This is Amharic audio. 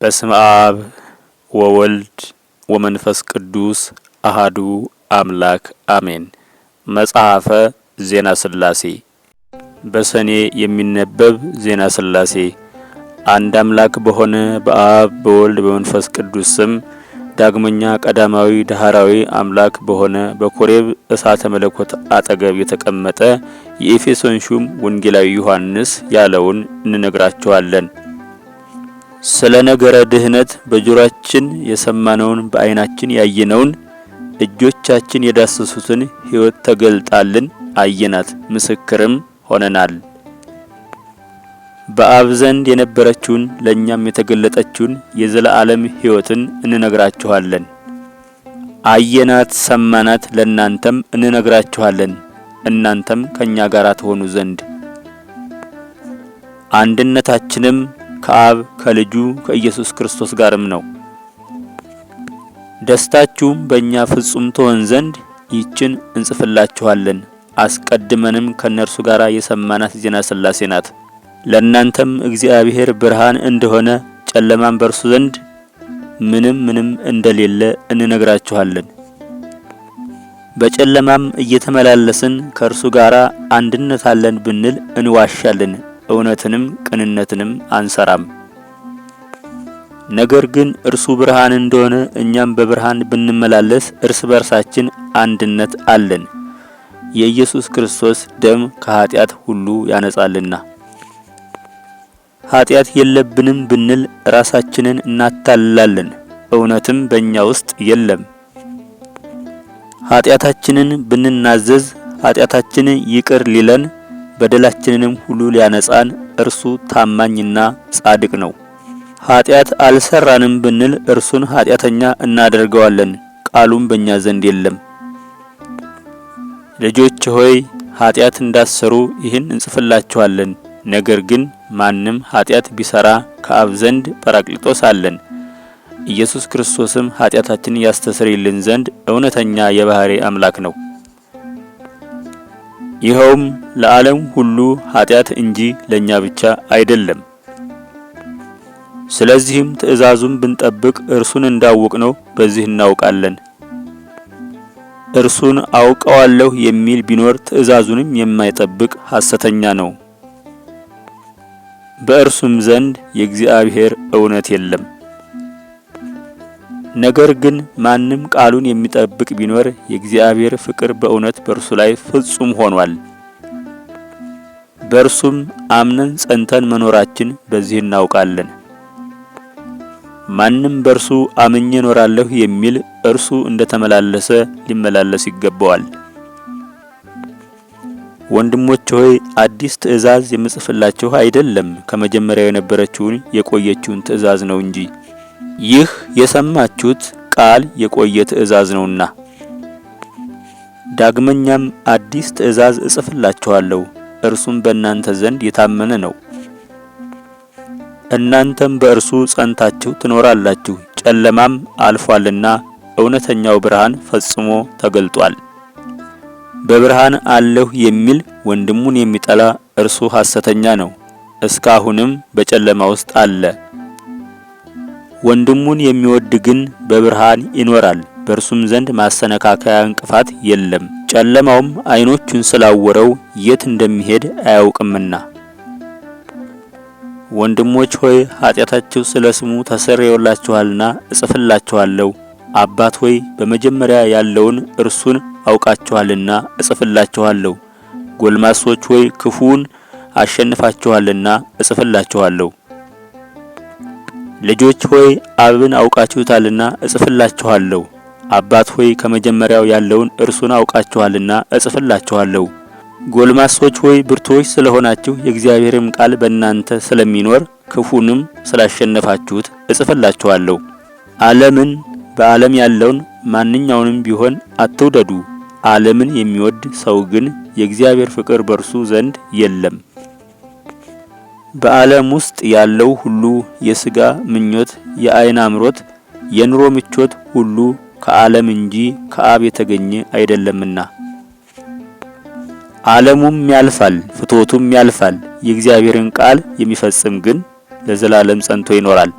በስመ አብ ወወልድ ወመንፈስ ቅዱስ አሃዱ አምላክ አሜን። መጽሐፈ ዜና ሥላሴ። በሰኔ የሚነበብ ዜና ሥላሴ። አንድ አምላክ በሆነ በአብ በወልድ በመንፈስ ቅዱስ ስም ዳግመኛ ቀዳማዊ ዳህራዊ አምላክ በሆነ በኮሬብ እሳተ መለኮት አጠገብ የተቀመጠ የኤፌሶን ሹም ወንጌላዊ ዮሐንስ ያለውን እንነግራችኋለን። ስለ ነገረ ድህነት በጆሮአችን የሰማነውን በዓይናችን ያየነውን እጆቻችን የዳሰሱትን ሕይወት ተገልጣልን አየናት፣ ምስክርም ሆነናል። በአብ ዘንድ የነበረችውን ለእኛም የተገለጠችውን የዘላለም ሕይወትን እንነግራችኋለን። አየናት፣ ሰማናት፣ ለእናንተም እንነግራችኋለን፣ እናንተም ከእኛ ጋር ትሆኑ ዘንድ። አንድነታችንም ከአብ ከልጁ ከኢየሱስ ክርስቶስ ጋርም ነው። ደስታችሁም በእኛ ፍጹም ትሆን ዘንድ ይህችን እንጽፍላችኋለን። አስቀድመንም ከእነርሱ ጋር የሰማናት ዜና ሥላሴ ናት። ለእናንተም እግዚአብሔር ብርሃን እንደሆነ ጨለማም በእርሱ ዘንድ ምንም ምንም እንደሌለ እንነግራችኋለን። በጨለማም እየተመላለስን ከእርሱ ጋር አንድነት አለን ብንል እንዋሻለን፣ እውነትንም ቅንነትንም አንሰራም። ነገር ግን እርሱ ብርሃን እንደሆነ እኛም በብርሃን ብንመላለስ እርስ በርሳችን አንድነት አለን፣ የኢየሱስ ክርስቶስ ደም ከኃጢአት ሁሉ ያነጻልና። ኃጢአት የለብንም ብንል ራሳችንን እናታልላለን፣ እውነትም በእኛ ውስጥ የለም። ኃጢአታችንን ብንናዘዝ ኃጢአታችንን ይቅር ሊለን በደላችንንም ሁሉ ሊያነጻን እርሱ ታማኝና ጻድቅ ነው። ኃጢአት አልሰራንም ብንል እርሱን ኃጢአተኛ እናደርገዋለን፣ ቃሉም በእኛ ዘንድ የለም። ልጆች ሆይ ኃጢአት እንዳትሰሩ ይህን እንጽፍላችኋለን። ነገር ግን ማንም ኃጢአት ቢሰራ ከአብ ዘንድ ጰራቅሊጦስ አለን፣ ኢየሱስ ክርስቶስም ኃጢአታችንን ያስተሰርይልን ዘንድ እውነተኛ የባሕርይ አምላክ ነው። ይኸውም ለዓለም ሁሉ ኃጢአት እንጂ ለእኛ ብቻ አይደለም። ስለዚህም ትእዛዙን ብንጠብቅ እርሱን እንዳወቅነው በዚህ እናውቃለን። እርሱን አውቀዋለሁ የሚል ቢኖር ትእዛዙንም የማይጠብቅ ሐሰተኛ ነው፣ በእርሱም ዘንድ የእግዚአብሔር እውነት የለም። ነገር ግን ማንም ቃሉን የሚጠብቅ ቢኖር የእግዚአብሔር ፍቅር በእውነት በእርሱ ላይ ፍጹም ሆኗል። በእርሱም አምነን ጸንተን መኖራችን በዚህ እናውቃለን። ማንም በእርሱ አምኜ እኖራለሁ የሚል እርሱ እንደተመላለሰ ሊመላለስ ይገባዋል። ወንድሞች ሆይ አዲስ ትእዛዝ የምጽፍላችሁ አይደለም፣ ከመጀመሪያው የነበረችውን የቆየችውን ትእዛዝ ነው እንጂ። ይህ የሰማችሁት ቃል የቆየ ትእዛዝ ነውና። ዳግመኛም አዲስ ትእዛዝ እጽፍላችኋለሁ፣ እርሱም በእናንተ ዘንድ የታመነ ነው፣ እናንተም በእርሱ ጸንታችሁ ትኖራላችሁ። ጨለማም አልፏልና እውነተኛው ብርሃን ፈጽሞ ተገልጧል። በብርሃን አለሁ የሚል ወንድሙን የሚጠላ እርሱ ሐሰተኛ ነው፣ እስካሁንም በጨለማ ውስጥ አለ። ወንድሙን የሚወድ ግን በብርሃን ይኖራል፣ በእርሱም ዘንድ ማሰነካከያ እንቅፋት የለም። ጨለማውም ዓይኖቹን ስላወረው የት እንደሚሄድ አያውቅምና። ወንድሞች ሆይ ኃጢአታችሁ ስለ ስሙ ተሰርዮላችኋልና እጽፍላችኋለሁ። አባት ሆይ በመጀመሪያ ያለውን እርሱን አውቃችኋልና እጽፍላችኋለሁ። ጎልማሶች ሆይ ክፉውን አሸንፋችኋልና እጽፍላችኋለሁ። ልጆች ሆይ አብን አውቃችሁታልና እጽፍላችኋለሁ። አባት ሆይ ከመጀመሪያው ያለውን እርሱን አውቃችኋልና እጽፍላችኋለሁ። ጎልማሶች ሆይ ብርቱዎች ስለሆናችሁ የእግዚአብሔርም ቃል በእናንተ ስለሚኖር ክፉንም ስላሸነፋችሁት እጽፍላችኋለሁ። ዓለምን በዓለም ያለውን ማንኛውንም ቢሆን አትውደዱ። ዓለምን የሚወድ ሰው ግን የእግዚአብሔር ፍቅር በእርሱ ዘንድ የለም። በዓለም ውስጥ ያለው ሁሉ የሥጋ ምኞት፣ የዓይን አምሮት፣ የኑሮ ምቾት ሁሉ ከዓለም እንጂ ከአብ የተገኘ አይደለምና። ዓለሙም ያልፋል፣ ፍትወቱም ያልፋል፣ የእግዚአብሔርን ቃል የሚፈጽም ግን ለዘላለም ጸንቶ ይኖራል።